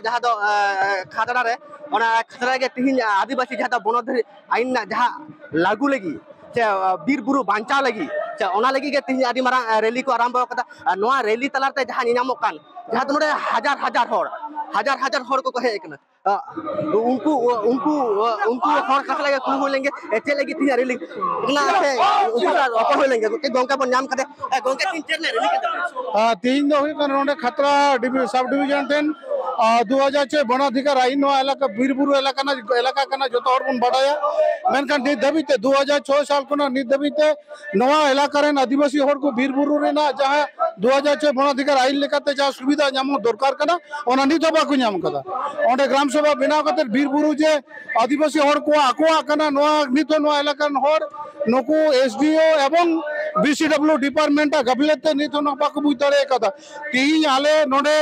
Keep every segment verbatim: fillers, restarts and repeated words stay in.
ᱡᱟᱦᱟᱸ ᱫᱚ ᱠᱷᱟᱫᱽᱲᱟ ᱨᱮ, ᱚᱱᱟ ᱠᱷᱟᱫᱽᱲᱟ ᱨᱮᱜᱮ ᱛᱤᱦᱤᱧ ᱟᱹᱫᱤᱵᱟᱹᱥᱤ ᱡᱟᱦᱟᱸ ᱫᱚ ᱵᱚᱱᱚᱫᱷᱤ ᱟᱹᱭᱤᱱ ᱨᱮᱱᱟᱜ ᱡᱟᱦᱟᱸ ᱞᱟᱹᱜᱩ ᱞᱟᱹᱜᱤᱫ ᱥᱮ ᱵᱤᱨ ᱵᱩᱨᱩ ᱵᱟᱧᱪᱟᱣ ᱞᱟᱹᱜᱤᱫ ᱥᱮ ᱚᱱᱟ ᱞᱟᱹᱜᱤᱫ ᱜᱮ ᱛᱤᱦᱤᱧ ᱟᱹᱰᱤ ᱢᱟᱨᱟᱝ ᱨᱮᱞᱤ ᱠᱚ ᱟᱨᱟᱢᱵᱚ ᱟᱠᱟᱫᱟ᱾ ᱱᱚᱣᱟ ᱨᱮᱞᱤ ᱛᱟᱞᱟᱛᱮ ᱡᱟᱦᱟᱸ ᱧᱮᱧᱟᱢᱚᱜ ᱠᱟᱱ, ᱡᱟᱦᱟᱸ ᱫᱚ ᱱᱚᱰᱮ ᱦᱟᱡᱟᱨ ᱦᱟᱡᱟᱨ ᱦᱚᱲ, ᱦᱟᱡᱟᱨ ᱦᱟᱡᱟᱨ ᱦᱚᱲ ᱠᱚᱠᱚ ᱦᱮᱡ ᱟᱠᱟᱱᱟ᱾ ᱩᱱᱠᱩ ᱩᱱᱠᱩ ᱩᱱᱠᱩ ᱦᱚᱲ ᱠᱟᱛᱷᱟ ᱞᱟᱹᱜᱤᱫ ᱠᱩᱞᱤ ᱦᱩᱭ ᱞᱮᱱᱜᱮ, ᱪᱮᱫ ᱞᱟᱹᱜᱤᱫ ᱛᱤᱦᱤᱧ ᱨᱮᱞᱤ ᱚᱱᱟ ᱥᱮ ᱩᱱᱠᱩ ᱥᱟᱞᱟᱜ ᱨᱚᱯᱚᱲ ᱦᱩᱭ ᱞᱮᱱᱜᱮ᱾ ᱜᱚᱝᱠᱮ ᱵᱚᱱ ᱧᱟᱢ ᱠᱟᱫᱮ᱾ ᱜᱚᱝᱠᱮ, ᱛᱤᱦᱤᱧ ᱪᱮᱫ ᱨᱮᱱᱟᱜ ᱨᱮᱞᱤ ᱠᱟᱱ ᱛᱟᱯᱮᱭᱟ? ᱛᱮᱦᱤᱧ ᱫᱚ ᱦᱩᱭᱩᱜ ᱠᱟᱱᱟ ᱱᱚᱰᱮ ᱠᱷᱟᱛᱲᱟ ᱥᱟᱵ ᱰᱤᱵᱷᱤᱡᱚᱱ ᱴᱷᱮᱱ ᱫᱩ ᱦᱟᱡᱟᱨ ᱪᱷᱚᱭ ᱵᱚᱱᱟᱫᱷᱤᱠᱟᱨ ᱟᱭᱤᱱ, ᱱᱚᱣᱟ ᱮᱞᱟᱠᱟ ᱵᱤᱨ ᱵᱩᱨᱩ ᱮᱞᱟᱠᱟ ᱠᱟᱱᱟ, ᱮᱞᱟᱠᱟ ᱠᱟᱱᱟ, ᱡᱚᱛᱚ ᱦᱚᱲ ᱵᱚᱱ ᱵᱟᱰᱟᱭᱟ᱾ ᱢᱮᱱᱠᱷᱟᱱ ᱱᱤᱛ ᱫᱷᱟᱹᱵᱤᱡ ᱛᱮ ᱫᱩ ᱦᱟᱡᱟᱨ ᱪᱷᱚᱭ ᱥᱟᱞ ᱠᱷᱚᱱᱟᱜ ᱱᱤᱛ ᱫᱷᱟᱹᱵᱤᱡ ᱛᱮ ᱱᱚᱣᱟ ᱮᱞᱟᱠᱟ ᱨᱮᱱ ᱟᱹᱫᱤᱵᱟᱹᱥᱤ ᱦᱚᱲ ᱠᱚ ᱵᱤᱨ ᱵᱩᱨᱩ ᱨᱮᱱᱟᱜ ᱡᱟᱦᱟᱸ ᱫᱩ ᱦᱟᱡᱟᱨ ᱪᱷᱚᱭ ᱵᱚᱱᱟᱫᱷᱤᱠᱟᱨ ᱟᱭᱤᱱ ᱞᱮᱠᱟᱛᱮ ᱡᱟᱦᱟᱸ ᱥᱩᱵᱤᱫᱷᱟ ᱧᱟᱢᱚᱜ ᱫᱚᱨᱠᱟᱨ ᱠᱟᱱᱟ, ᱚᱱᱟ ᱱᱤᱛ ᱦᱚᱸ ᱵᱟᱠᱚ ᱧᱟᱢ ᱠᱟᱫᱟ᱾ ᱚᱸᱰᱮ ᱜᱨᱟᱢ ᱥᱚᱵᱷᱟ ᱵᱮᱱᱟᱣ ᱠᱟᱛᱮ ᱵᱤᱨ ᱵᱩᱨᱩ ᱡᱮ ᱟᱹᱫᱤᱵᱟᱹᱥᱤ ᱦᱚᱲ ᱠᱚᱣᱟᱜ ᱟᱠᱚᱣᱟᱜ ᱠᱟᱱᱟ, ᱱᱚᱣᱟ ᱱᱤᱛ ᱦᱚᱸ ᱱᱚᱣᱟ ᱮᱞᱟᱠᱟ ᱨᱮᱱ ᱦᱚᱲ ᱱᱩᱠᱩ ᱮᱥ ᱰᱤ ᱳ ᱮᱵᱚᱝ ᱵᱤ ᱥᱤ ᱰᱟᱵᱞᱤᱭᱩ ᱰᱤᱯᱟᱨᱴᱢᱮᱱᱴ ᱟᱜ ᱜᱟᱯᱷᱞᱟᱹᱛ ᱛᱮ ᱱᱤᱛ ᱦᱚᱸ ᱱᱚᱣᱟ ᱵᱟᱠᱚ ᱵᱩᱡᱽ ᱫᱟᱲᱮ ᱠᱟᱫᱟ᱾ ᱛᱮᱦᱤᱧ ᱟᱞᱮ ᱱᱚᱰᱮ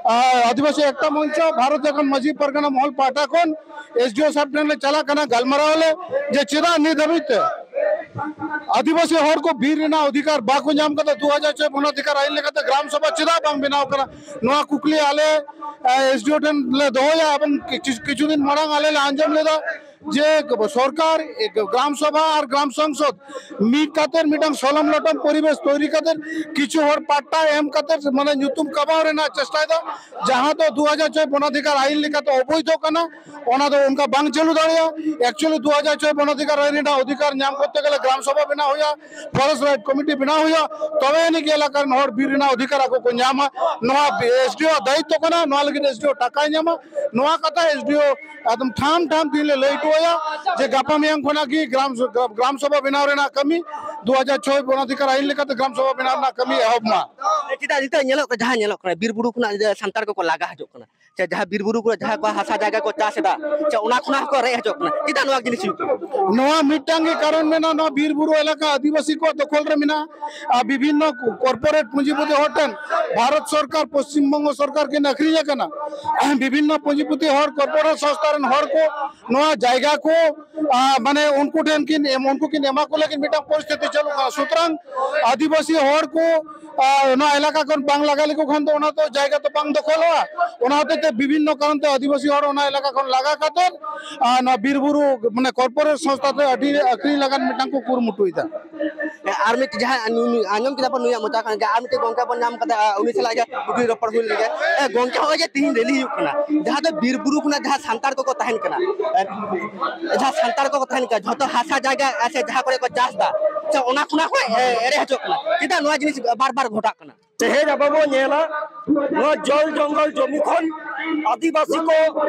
ᱟᱨ ᱟᱹᱫᱤᱵᱟᱹᱥᱤ ᱮᱠᱛᱟ ᱢᱚᱧᱪᱚ ᱵᱷᱟᱨᱚᱛ ᱡᱷᱟᱲᱠᱷᱚᱸᱰ ᱢᱟᱹᱡᱷᱤ ᱯᱟᱨᱜᱟᱱᱟ ᱢᱚᱦᱚᱞ ᱯᱟᱦᱴᱟ ᱠᱷᱚᱱ ᱮᱥ ᱰᱤ ᱳ ᱥᱟᱦᱮᱵ ᱴᱷᱮᱱ ᱞᱮ ᱪᱟᱞᱟᱜ ᱠᱟᱱᱟ, ᱜᱟᱞᱢᱟᱨᱟᱣ ᱟᱞᱮ ᱡᱮ ᱪᱮᱫᱟᱜ ᱱᱤᱛ ᱫᱷᱟᱹᱵᱤᱡ ᱛᱮ ᱟᱹᱫᱤᱵᱟᱹᱥᱤ ᱦᱚᱲ ᱠᱚ ᱵᱤᱨ ᱨᱮᱱᱟᱜ ᱚᱫᱷᱤᱠᱟᱨ ᱵᱟᱠᱚ ᱧᱟᱢ ᱠᱟᱫᱟ, ᱫᱩ ᱦᱟᱡᱟᱨ ᱪᱷᱚᱭ ᱵᱚᱱᱚᱫᱷᱤᱠᱟᱨ ᱟᱭᱤᱱ ᱞᱮᱠᱟᱛᱮ ᱜᱨᱟᱢ ᱥᱚᱵᱷᱟ ᱪᱮᱫᱟᱜ ᱵᱟᱝ ᱵᱮᱱᱟᱣ ᱠᱟᱱᱟ, ᱱᱚᱣᱟ ᱠᱩᱠᱞᱤ ᱟᱞᱮ ᱮᱥ ᱰᱤ ᱳ ᱴᱷᱮᱱ ᱞᱮ ᱫᱚᱦᱚᱭᱟ᱾ ᱮᱵᱚᱝ ᱠᱤᱪᱷᱩ, ᱠᱤᱪᱷᱩ ᱫᱤᱱ ᱢᱟᱲᱟᱝ ᱟᱞᱮ ᱞᱮ ᱟᱸᱡᱚᱢ ᱞᱮᱫᱟ ᱡᱮ ᱥᱚᱨᱠᱟᱨ ᱜᱨᱟᱢ ᱥᱚᱵᱷᱟ ᱟᱨ ᱜᱨᱟᱢ ᱥᱚᱝᱥᱚᱫ ᱢᱤᱫ ᱠᱟᱛᱮ ᱢᱤᱫᱴᱟᱝ ᱥᱚᱞᱚᱢ ᱞᱚᱴᱚᱢ ᱯᱚᱨᱤᱵᱮᱥ ᱛᱳᱭᱨᱤ ᱠᱟᱛᱮ ᱠᱤᱪᱷᱩ ᱦᱚᱲ ᱯᱟᱴᱴᱟ ᱮᱢ ᱠᱟᱛᱮ ᱢᱟᱱᱮ ᱧᱩᱛᱩᱢ ᱠᱟᱢᱟᱣ ᱨᱮᱱᱟᱜ ᱪᱮᱥᱴᱟᱭᱮᱫᱟ, ᱡᱟᱦᱟᱸ ᱫᱚ ᱫᱩ ᱦᱟᱡᱟᱨ ᱪᱷᱚᱭ ᱵᱚᱱᱟᱫᱷᱤᱠᱟᱨ ᱟᱭᱤᱱ ᱞᱮᱠᱟᱛᱮ ᱚᱵᱳᱭᱫᱷᱚ ᱠᱟᱱᱟ, ᱚᱱᱟ ᱫᱚ ᱚᱱᱠᱟ ᱵᱟᱝ ᱪᱟᱹᱞᱩ ᱫᱟᱲᱮᱭᱟᱜᱼᱟ᱾ ᱮᱠᱪᱩᱭᱟᱞᱤ ᱫᱩ ᱦᱟᱡᱟᱨ ᱪᱷᱚᱭ ᱵᱚᱱᱟᱫᱷᱤᱠᱟᱨ ᱟᱭᱤᱱ ᱨᱮᱱᱟᱜ ᱚᱫᱷᱤᱠᱟᱨ ᱧᱟᱢ ᱠᱚᱨᱛᱮ ᱜᱮᱞᱮ ᱜᱨᱟᱢ ᱥᱚᱵᱷᱟ ᱵᱮᱱᱟᱣ ᱦᱩᱭᱩᱜᱼᱟ, ᱯᱷᱚᱨᱮᱥᱴ ᱨᱟᱭᱤᱴ ᱠᱚᱢᱤᱴᱤ ᱵᱮᱱᱟᱣ ᱦᱩᱭᱩᱜᱼᱟ, ᱛᱚᱵᱮ ᱟᱹᱱᱤᱡ ᱜᱮ ᱮᱞᱟᱠᱟ ᱨᱮᱱ ᱦᱚᱲ ᱵᱤᱨ ᱨᱮᱱᱟᱜ ᱚᱫᱷᱤᱠᱟᱨ ᱟᱠᱚ ᱠᱚ ᱧᱟᱢᱟ᱾ ᱱᱚᱣᱟ ᱮᱥ ᱰᱤ ᱳ ᱟᱜ ᱫᱟᱭᱤᱛᱛᱚ ᱠᱟᱱᱟ, ᱱᱚᱣᱟ ᱞᱟᱹᱜᱤᱫ ᱮᱥ ᱰᱤ ᱳ ᱴᱟᱠᱟᱭ ᱧᱟᱢᱟ᱾ ᱱᱚᱣᱟ ᱠᱟᱛᱷᱟ ᱮᱥ ᱰᱤ ᱳ ᱮᱠᱫᱚᱢ ᱴᱷᱟᱢ ᱴᱷᱟᱢ ᱛᱮᱦᱤᱧ ᱞᱮ ᱞᱟᱹᱭ ᱦᱚᱴᱚ ᱟᱭᱟ ᱡᱮ ᱜᱟᱯᱟ ᱢᱮᱭᱟᱝ ᱠᱷᱚᱱᱟᱜ ᱜᱮ ᱜᱨᱟᱢ, ᱜᱨᱟᱢ ᱥᱚᱵᱷᱟ ᱵᱮᱱᱟᱣ ᱨᱮᱱᱟᱜ ᱠᱟᱹᱢᱤ, ᱫᱩ ᱦᱟᱡᱟᱨ ᱪᱷᱚᱭ ᱵᱚᱱᱟᱫᱷᱤᱠᱟᱨ ᱟᱭᱤᱱ ᱞᱮᱠᱟᱛᱮ ᱜᱨᱟᱢ ᱥᱚᱵᱷᱟ ᱵᱮᱱᱟᱣ ᱨᱮᱱᱟᱜ ᱠᱟᱹᱢᱤ ᱮᱦᱚᱵ ᱢᱟ᱾ ᱪᱮᱫᱟᱜ ᱱᱤᱛᱚᱜ ᱧᱮᱞᱚᱜ ᱠᱟᱱᱟ, ᱡᱟᱦᱟᱸ ᱧᱮᱞᱚᱜ ᱠᱟᱱᱟ, ᱵᱤᱨ ᱵᱩᱨᱩ ᱠᱷᱚᱱᱟᱜ ᱡᱮ ᱥᱟᱱᱛᱟᱲ ᱠᱚᱠᱚ ᱞᱟᱜᱟ ᱦᱤᱡᱩᱜ ᱠᱟᱱᱟ, ᱥᱮ ᱡᱟᱦᱟᱸ ᱵᱤᱨ ᱵᱩᱨᱩ ᱠᱚᱨᱮ ᱡᱟᱦᱟᱸ ᱠᱚ ᱦᱟᱥᱟ ᱡᱟᱭᱜᱟ ᱠᱚ ᱪᱟᱥ ᱮᱫᱟ, ᱥᱮ ᱚᱱᱟ ᱠᱷᱚᱱᱟᱜ ᱦᱚᱸᱠᱚ ᱨᱮᱡ ᱦᱚᱪᱚᱜ ᱠᱟᱱᱟ, ᱪᱮᱫᱟᱜ ᱱᱚᱣᱟ ᱡᱤᱱᱤᱥ ᱦᱩᱭᱩᱜ ᱠᱟᱱᱟ? ᱱᱚᱣᱟ ᱢᱤᱫᱴᱟᱝ ᱜᱮ ᱠᱟᱨᱚᱱ ᱢᱮᱱᱟᱜᱼᱟ, ᱱᱚᱣᱟ ᱵᱤᱨ ᱵᱩᱨᱩ ᱮᱞᱟᱠᱟ ᱟᱹᱫᱤᱵᱟᱹᱥᱤ ᱠᱚᱣᱟᱜ ᱫᱚᱠᱷᱚᱞ ᱨᱮ ᱢᱮᱱᱟᱜᱼᱟ᱾ ᱟᱨ ᱵᱤᱵᱷᱤᱱᱱᱚ ᱠᱚᱨᱯᱳᱨᱮᱴ ᱯᱩᱸᱡᱤᱯᱩᱛᱤ ᱦᱚᱲ ᱴᱷᱮᱱ ᱵᱷᱟᱨᱚᱛ ᱥᱚᱨᱠᱟᱨ, ᱯᱚᱥᱪᱤᱢ ᱵᱚᱝᱜᱚ ᱥᱚᱨᱠᱟᱨ ᱠᱤᱱ ᱟᱹᱠᱷᱨᱤᱧ ᱟᱠᱟᱱᱟ᱾ ᱵᱤᱵᱷᱤᱱᱱᱚ ᱯᱩᱸᱡᱤᱯᱩᱛᱤ ᱦᱚᱲ, ᱠᱚᱨᱯᱳᱨᱮᱴ ᱥᱚᱝᱥᱛᱷᱟ ᱨᱮᱱ ᱦᱚᱲ ᱠᱚ ᱱᱚᱣᱟ ᱡᱟᱭᱜᱟ ᱠᱚ, ᱟ, ᱢᱟᱱᱮ ᱩᱱᱠᱩ ᱴᱷᱮᱱ ᱠᱤᱱ ᱮᱢ, ᱩᱱᱠᱩ ᱠᱤᱱ ᱮᱢᱟ ᱠᱚ ᱞᱟᱹᱜᱤᱫ ᱢᱤᱫᱴᱟᱝ ᱯᱚᱨᱤᱥᱛᱷᱤᱛᱤ ᱪᱟᱹᱞᱩᱜ ᱠᱟᱱᱟ᱾ ᱥᱩᱛᱚᱨᱟᱝ ᱟᱹᱫᱤᱵᱟᱹᱥᱤ ᱦᱚᱲ ᱠᱚ, ᱟ, ᱱᱚᱣᱟ ᱮᱞᱟᱠᱟ ᱠᱷᱚᱱ ᱵᱟᱝ ᱞᱟᱜᱟ ᱞᱮᱠᱚ ᱠᱷᱟᱱ ᱫᱚ ᱚᱱᱟ ᱫᱚ ᱡᱟᱭᱜᱟ ᱫᱚ ᱵᱟᱝ ᱫᱚᱠᱷᱚᱞᱚᱜᱼᱟ᱾ ᱚᱱᱟ ᱦᱚᱛᱮᱡ ᱛᱮ ᱵᱤᱵᱷᱤᱱᱱᱚ ᱠᱟᱨᱚᱱ ᱛᱮ ᱟᱹᱫᱤᱵᱟᱹᱥᱤ ᱦᱚᱲ ᱚᱱᱟ ᱮᱞᱟᱠᱟ ᱠᱷᱚᱱ ᱞᱟᱜᱟ ᱠᱟᱛᱮ, ᱟᱨ ᱱᱚᱣᱟ ᱵᱤᱨ ᱵᱩᱨᱩ, ᱢᱟᱱᱮ, ᱠᱚᱨᱯᱳᱨᱮᱴ ᱥᱚᱝᱥᱛᱷᱟ ᱛᱮ ᱟᱹᱰᱤ ᱟᱹᱠᱷᱨᱤᱧ ᱞᱟᱜᱟᱱ ᱢᱤᱫᱴᱟᱝ ᱠᱚ ᱠᱩᱨᱩᱢᱩᱴᱩᱭᱮᱫᱟ᱾ ᱟᱨ ᱢᱤᱫ ᱡᱟᱦᱟᱸ ᱱᱩᱭ, ᱱᱩᱭ ᱟᱸᱡᱚᱢ ᱠᱮᱫᱟ ᱵᱚᱱ, ᱱᱩᱭᱟᱜ ᱢᱚᱪᱟ ᱠᱷᱚᱱ ᱜᱮ, ᱟᱨ ᱢᱤᱫᱴᱮᱱ ᱜᱚᱝᱠᱮ ᱵᱚᱱ ᱧᱟᱢ ᱠᱟᱫᱟ, ᱟᱨ ᱩᱱᱤ ᱥᱟᱞᱟᱜ ᱜᱮ ᱠᱩᱠᱞᱤ ᱨᱚᱯᱚᱲ ᱦᱩᱭ ᱞᱮᱜᱮ᱾ ᱮ, ᱜᱚᱝᱠᱮ, ᱦᱚᱸᱜᱼᱚᱭ ᱡᱮ ᱛᱤᱦᱤᱧ ᱨᱮᱞᱤ ᱦᱩᱭᱩᱜ ᱠᱟᱱᱟ, ᱡᱟᱦᱟᱸ ᱫᱚ ᱵᱤᱨ ᱵᱩᱨᱩ ᱠᱷᱚᱱᱟᱜ ᱡᱟᱦᱟᱸ ᱥᱟᱱᱛᱟᱲ ᱠᱚᱠᱚ ᱛᱟᱦᱮᱱ ᱠᱟᱱᱟ, ᱮ, ᱡᱟᱦᱟᱸ ᱥᱟᱱᱛᱟᱲ ᱠᱚᱠᱚ ᱛᱟᱦᱮᱱ ᱠᱟᱱᱟ, ᱡᱷᱚᱛᱚ ᱦᱟᱥᱟ ᱡᱟᱭᱜᱟ, ᱮ, ᱥᱮ ᱡᱟᱦᱟᱸ ᱠᱚᱨᱮ ᱠᱚ ᱪᱟᱥ ᱫᱟ, ᱥᱮ ᱚᱱᱟ ᱠᱷᱚᱱᱟᱜ ᱦᱚᱸ, ᱮ, ᱮᱲᱮ ᱦᱚᱪᱚᱜ ᱠᱟᱱᱟ, ᱪᱮᱫᱟᱜ ᱱᱚᱣᱟ ᱡᱤᱱᱤᱥ ᱵᱟᱨ ᱵᱟᱨ ᱜᱷᱚᱴᱟᱜ ᱠᱟᱱᱟ? ᱛᱮᱦᱮᱧ ᱟᱵᱚ ᱵᱚᱱ ᱧᱮᱞᱟ, ᱱᱚᱣᱟ ᱡᱚᱞ ᱡᱚᱝᱜᱚᱞ ᱡᱚᱢᱤ ᱠᱷᱚᱱ ᱟᱹᱫᱤᱵᱟᱹᱥᱤ ᱠᱚ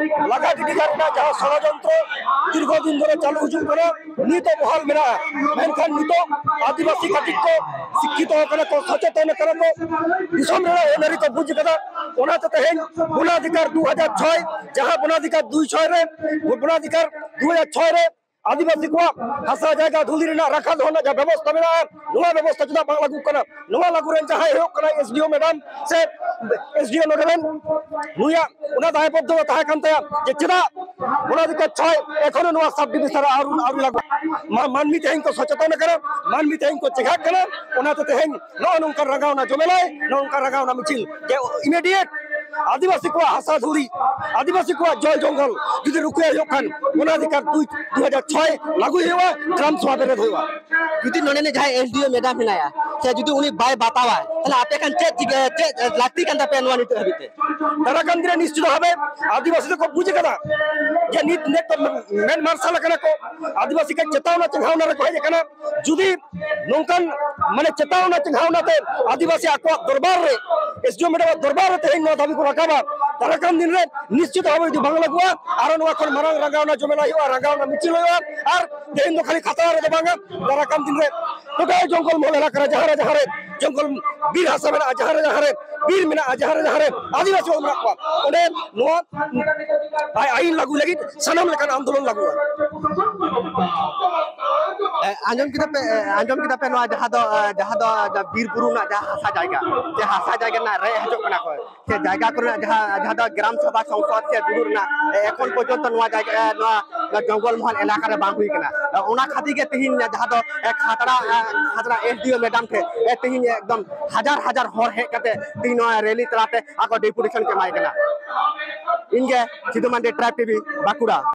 ᱞᱟᱜᱟ ᱜᱤᱰᱤ ᱠᱟᱜ ᱨᱮᱱᱟᱜ ᱡᱟᱦᱟᱸ ᱥᱚᱲᱚᱡᱚᱱᱛᱨᱚ ᱫᱤᱨᱜᱷᱚ ᱫᱤᱱ ᱫᱷᱚᱨᱮ ᱪᱟᱹᱞᱩ ᱦᱤᱡᱩᱜ ᱠᱟᱱᱟ, ᱱᱤᱛ ᱦᱚᱸ ᱵᱚᱦᱟᱞ ᱢᱮᱱᱟᱜᱼᱟ᱾ ᱢᱮᱱᱠᱷᱟᱱ ᱱᱤᱛᱚᱜ ᱟᱹᱫᱤᱵᱟᱹᱥᱤ ᱠᱟᱹᱴᱤᱡ ᱠᱚ ᱥᱤᱠᱠᱷᱤᱛᱚ ᱟᱠᱟᱱᱟ ᱠᱚ, ᱥᱚᱪᱮᱛᱚᱱ ᱟᱠᱟᱱᱟ ᱠᱚ, ᱫᱤᱥᱚᱢ ᱨᱮᱱᱟᱜ ᱟᱹᱱ ᱟᱹᱨᱤ ᱠᱚ ᱵᱩᱡᱽ ᱠᱟᱫᱟ᱾ ᱚᱱᱟᱛᱮ ᱛᱮᱦᱮᱧ ᱵᱚᱱᱟᱫᱷᱤᱠᱟᱨ ᱫᱩ ᱦᱟᱡᱟᱨ ᱪᱷᱚᱭ, ᱡᱟᱦᱟᱸ ᱵᱚᱱᱟᱫᱷᱤᱠᱟᱨ ᱫᱩᱭ ᱪᱷᱚᱭ ᱨᱮ, ᱵᱚᱱᱟᱫᱷᱤᱠᱟᱨ ᱫᱩ ᱦᱟᱡᱟᱨ ᱪᱷᱚᱭ ᱨᱮ ᱟᱹᱫᱤᱵᱟᱹᱥᱤ ᱠᱚᱣᱟᱜ ᱦᱟᱥᱟ ᱡᱟᱭᱜᱟ ᱫᱷᱩᱲᱤ ᱨᱮᱱᱟᱜ ᱨᱟᱠᱷᱟ ᱫᱚᱦᱚ ᱨᱮᱱᱟᱜ ᱡᱟᱦᱟᱸ ᱵᱮᱵᱚᱥᱛᱷᱟ ᱢᱮᱱᱟᱜᱼᱟ, ᱱᱚᱣᱟ ᱵᱮᱵᱚᱥᱛᱷᱟ ᱪᱮᱫᱟᱜ ᱵᱟᱝ ᱞᱟᱹᱜᱩᱜ ᱠᱟᱱᱟ? ᱱᱚᱣᱟ ᱞᱟᱹᱜᱩ ᱨᱮᱱ ᱡᱟᱦᱟᱸᱭ ᱦᱩᱭᱩᱜ ᱠᱟᱱᱟ ᱮᱥ ᱰᱤ ᱳ ᱢᱮᱰᱟᱢ ᱥᱮ ᱮᱥ ᱰᱤ ᱳ ᱱᱚᱰᱮ ᱨᱮᱱ, ᱱᱩᱭᱟᱜ ᱚᱱᱟ ᱫᱟᱭᱵᱚᱫᱽᱫᱷᱚ ᱛᱟᱦᱮᱸ ᱠᱟᱱ ᱛᱟᱭᱟ ᱡᱮ ᱪᱮᱫᱟᱜ ᱚᱱᱟ ᱫᱤᱠᱟ ᱪᱷᱚᱭ ᱮᱠᱷᱚᱱᱳ ᱱᱚᱣᱟ ᱥᱟᱵ ᱰᱤᱵᱤᱡᱚᱱ ᱨᱮ ᱟᱹᱣᱨᱤ, ᱟᱹᱣᱨᱤ ᱞᱟᱹᱜᱩ᱾ ᱢᱟ-, ᱢᱟᱹᱱᱢᱤ ᱛᱮᱦᱮᱧ ᱠᱚ ᱥᱚᱪᱮᱛᱚᱱ ᱟᱠᱟᱱᱟ, ᱢᱟᱹᱱᱢᱤ ᱛᱮᱦᱮᱧ ᱠᱚ ᱪᱮᱸᱜᱷᱟᱜ ᱠᱟᱱᱟ, ᱚᱱᱟᱛᱮ ᱛᱮᱦᱮᱧ ᱱᱚᱜᱼᱚ ᱱᱚᱝᱠᱟ ᱨᱟᱸᱜᱟᱣᱱᱟ ᱡᱚᱢᱮᱞᱟᱭ, ᱱᱚᱜᱼᱚ ᱱᱚᱝᱠᱟ ᱨᱟᱸᱜᱟᱣᱱᱟ ᱢᱤᱪᱷᱤᱞ ᱡᱮ ᱤᱢᱤᱰᱤᱭᱮᱴ ᱟᱹᱫᱤᱵᱟᱹᱥᱤ ᱠᱚᱣᱟᱜ ᱦᱟᱥᱟ ᱫᱷᱩᱲᱤ, ᱟᱹᱫᱤᱵᱟᱹᱥᱤ ᱠᱚᱣᱟᱜ ᱡᱚᱞ ᱡᱚᱝᱜᱚᱞ ᱡᱩᱫᱤ ᱨᱩᱠᱷᱤᱭᱟᱹ ᱦᱩᱭᱩᱜ ᱠᱷᱟᱱ, ᱚᱱᱟ ᱚᱫᱷᱤᱠᱟᱨ ᱫᱩᱭ, ᱫᱩ ᱦᱟᱡᱟᱨ ᱪᱷᱚᱭ ᱞᱟᱹᱜᱩᱭ ᱦᱩᱭᱩᱜᱼᱟ, ᱜᱨᱟᱢ ᱥᱚᱵᱷᱟ ᱵᱮᱨᱮᱫ ᱦᱩᱭᱩᱜᱼᱟ᱾ ᱡᱩᱫᱤ ᱱᱚᱰᱮᱱᱤᱡ ᱡᱟᱦᱟᱸᱭ ᱮᱥ ᱰᱤ ᱳ ᱢᱮᱰᱟᱢ ᱦᱮᱱᱟᱭᱟ, ᱥᱮ ᱡᱩᱫᱤ ᱩᱱᱤ ᱵᱟᱭ ᱵᱟᱛᱟᱣᱟ, ᱛᱟᱦᱞᱮ ᱟᱯᱮ ᱠᱷᱟᱱ ᱪᱮᱫ ᱪᱤᱠᱟᱹ, ᱪᱮᱫ ᱞᱟᱹᱠᱛᱤ ᱠᱟᱱ ᱛᱟᱯᱮᱭᱟ ᱱᱚᱣᱟ ᱱᱤᱛᱚᱜ ᱦᱟᱹᱵᱤᱡ ᱛᱮ? ᱫᱟᱨᱟᱭ ᱠᱟᱱ ᱫᱤᱱ ᱨᱮ ᱱᱤᱥᱪᱤᱛ ᱵᱷᱟᱵᱮ ᱟᱹᱫᱤᱵᱟᱹᱥᱤ ᱫᱚᱠᱚ ᱵᱩᱡᱽ ᱠᱟᱫᱟ ᱡᱮ ᱱᱤᱛ, ᱱᱤᱛ ᱢᱮᱫ ᱢᱟᱨᱥᱟᱞ ᱟᱠᱟᱱᱟ ᱠᱚ, ᱟᱹᱫᱤᱵᱟᱹᱥᱤ ᱠᱚ ᱪᱮᱛᱟᱣᱱᱟ ᱪᱮᱸᱜᱷᱟᱣᱱᱟ ᱨᱮᱠᱚ ᱦᱮᱡ ᱟᱠᱟᱱᱟ᱾ ᱡᱩᱫᱤ ᱱᱚᱝᱠᱟᱱ, ᱢᱟᱱᱮ, ᱪᱮᱛᱟᱣᱱᱟ ᱪᱮᱸᱜᱷᱟᱣᱱᱟ ᱛᱮ ᱟᱹᱫᱤᱵᱟᱹᱥᱤ ᱟᱠᱚᱣᱟᱜ ᱫᱚᱨᱵᱟᱨ ᱨᱮ, ᱮᱥ ᱰᱤ ᱳ ᱢᱮᱰᱟᱢᱟᱜ ᱫᱚᱨᱵᱟᱨ ᱨᱮ ᱛᱮᱦᱮᱧ ᱱᱚᱣᱟ ᱫᱟᱹᱵᱤ ᱠᱚ ᱨᱟᱠᱟᱵᱟ, ᱫᱟᱨᱟᱭ ᱠᱟᱱ ᱫᱤᱱ ᱨᱮ ᱱᱤᱥᱪᱤᱛ ᱵᱷᱟᱵᱮ ᱡᱩᱫᱤ ᱵᱟᱝ ᱞᱟᱹᱜᱩᱜᱼᱟ, ᱟᱨᱚ ᱱᱚᱣᱟ ᱠᱷᱚᱱ ᱢᱟᱨᱟᱝ ᱨᱟᱸᱜᱟᱣᱱᱟ ᱡᱚᱢᱮᱞᱟᱭ ᱦᱩᱭᱩᱜᱼᱟ, ᱨᱟᱸᱜᱟᱣᱱᱟ ᱢᱤᱪᱷᱤᱞ ᱦᱩᱭᱩᱜᱼᱟ, ᱟᱨ ᱛᱮᱦᱮᱧ ᱫᱚ ᱠᱷᱟᱹᱞᱤ ᱠᱷᱟᱛᱲᱟ ᱨᱮᱫᱚ ᱵᱟᱝᱟ, ᱫᱟᱨᱟᱭ ᱠᱟᱱ ᱫᱤᱱ ᱨᱮ ᱴᱳᱴᱟᱞ ᱡᱚᱝᱜᱚᱞ ᱢᱚᱦᱚᱞ ᱮᱞᱟᱠᱟ ᱨᱮ ᱡᱟᱦᱟᱸ ᱨᱮ, ᱡᱟᱦᱟᱸ ᱨᱮ ᱡᱚᱝᱜᱚᱞ ᱵᱤᱨ ᱦᱟᱥᱟ ᱢᱮᱱᱟᱜᱼᱟ, ᱡᱟᱦᱟᱸ ᱨᱮ, ᱡᱟᱦᱟᱸ ᱨᱮ ᱵᱤᱨ ᱢᱮᱱᱟᱜᱼᱟ, ᱡᱟᱦᱟᱸ ᱨᱮ, ᱡᱟᱦᱟᱸ ᱨᱮ ᱟᱹᱫᱤᱵᱟᱹᱥᱤ ᱦᱚᱲ ᱢᱮᱱᱟᱜ ᱠᱚᱣᱟ, ᱚᱸᱰᱮ ᱱᱚᱣᱟ ᱟᱭ-, ᱟᱭᱤᱱ ᱞᱟᱹᱜᱩ ᱞᱟᱹᱜᱤᱫ ᱥᱟᱱᱟᱢ ᱞᱮᱠᱟᱱ ᱟᱱᱫᱳᱞᱚᱱ ᱞᱟᱹᱜᱩᱜᱼᱟ᱾ ᱮ, ᱟᱸᱡᱚᱢ ᱠᱮᱫᱟ ᱯᱮ, ᱮ, ᱟᱸᱡᱚᱢ ᱠᱮᱫᱟ ᱯᱮ ᱱᱚᱣᱟ ᱡᱟᱦᱟᱸ ᱫᱚ, ᱮ, ᱡᱟᱦᱟᱸ ᱫᱚ, ᱡᱟᱦᱟᱸ ᱵᱤᱨ ᱵᱩᱨᱩ ᱨᱮᱱᱟᱜ ᱡᱟᱦᱟᱸ ᱦᱟᱥᱟ ᱡᱟᱭᱜᱟ, ᱥᱮ ᱦᱟᱥᱟ ᱡᱟᱭᱜᱟ ᱨᱮᱱᱟᱜ ᱨᱮᱡ ᱦᱚᱪᱚᱜ ᱠᱟᱱᱟ ᱠᱚ, ᱥᱮ ᱡᱟᱭᱜᱟ ᱠᱚᱨᱮᱱᱟᱜ ᱡᱟᱦᱟᱸ, ᱡᱟᱦᱟᱸ ᱫᱚ ᱜᱨᱟᱢ ᱥᱚᱵᱷᱟ ᱥᱚᱝᱥᱚᱫ ᱥᱮ ᱫᱩᱲᱩᱵ ᱨᱮᱱᱟᱜ, ᱮ, ᱮᱠᱷᱚᱱ ᱯᱚᱨᱡᱚᱱᱛᱚ ᱱᱚᱣᱟ ᱡᱟᱭᱜᱟ, ᱮ, ᱱᱚᱣᱟ, ᱱᱚᱣᱟ ᱡᱚᱝᱜᱚᱞ ᱢᱚᱦᱚᱞ ᱮᱞᱟᱠᱟ ᱨᱮ ᱵᱟᱝ ᱦᱩᱭ ᱠᱟᱱᱟ᱾ ᱮ, ᱚᱱᱟ ᱠᱷᱟᱹᱛᱤᱨ ᱜᱮ ᱛᱮᱦᱮᱧ ᱡᱟᱦᱟᱸ ᱫᱚ, ᱮ, ᱠᱷᱟᱛᱲᱟ, ᱮ, ᱠᱷᱟᱛᱲᱟ ᱮᱥ ᱰᱤ ᱳ ᱢᱮᱰᱟᱢ ᱴᱷᱮᱱ, ᱮ, ᱛᱮᱦᱮᱧ ᱮᱠᱫᱚᱢ ᱦᱟᱡᱟᱨ ᱦᱟᱡᱟᱨ ᱦᱚᱲ ᱦᱮᱡ ᱠᱟᱛᱮ ᱛᱮᱦᱮᱧ ᱱᱚᱣᱟ ᱨᱮᱞᱤ ᱛᱟᱞᱟᱛᱮ ᱟᱠᱚ ᱰᱮᱯᱩᱴᱮᱥᱚᱱ ᱠᱚ ᱮᱢᱟᱭ ᱠᱟᱱᱟ᱾ ᱤᱧ ᱜᱮ ᱥᱤᱫᱷᱩ ᱢᱟᱱᱰᱤ, ᱴᱨᱟᱭᱤᱵᱽ ᱴᱤᱵᱷᱤ, ᱵᱟᱸᱠᱩᱲᱟ᱾